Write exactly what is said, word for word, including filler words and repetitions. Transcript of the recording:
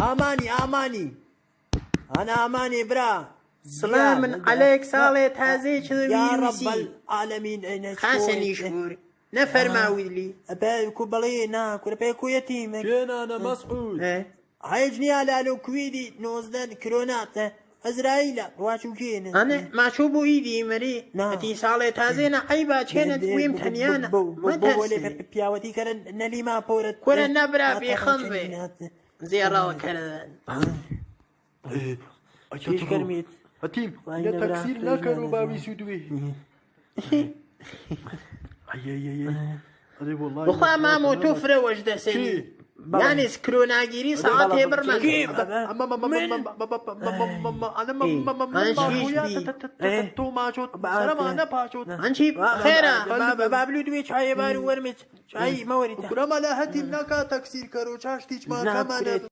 ئامانی، ئامانی. ئەنە ئامانی برا. سڵامن ئەلێک ساڵێ تازەی چ ویروسی. خاسەنی شکور. نەفەرما ویلی. ئەبێ کو بەڵێ نا، کورە پێ کو یەتیمێک. کێنانە مەسعود. هیچ نییە لالۆ کویدی نۆزدە کرۆناتە. ئەزرائیلە، ڕواچوو کێنە. ئەنێ ماچوو بوو ئیدی مەری. نا. ئەتی ساڵێ تازەی نە عەیبا چێنە ویم تەنیانە. مەتەرسێ. پیاوەتی کەرە نەلیما پۆرە. کورە نەبرا بێخەم بێ. زێڕاوە کەرەن. ئەتیم، یە تەکسیر نەکەن و باوی سوودوێ. بخوا مامۆ تۆ فرە وەش دەسێنی. یانێ سکرۆناگیری سەعاتێ بڕمە. ئەنچی خێرا. بابلو دوێ چایێ بار و وەرمێ چای مەوەری. کورە مەلا هەتیم ناکا تەکسیر کەرۆ چاشتیچ ماکەمانە.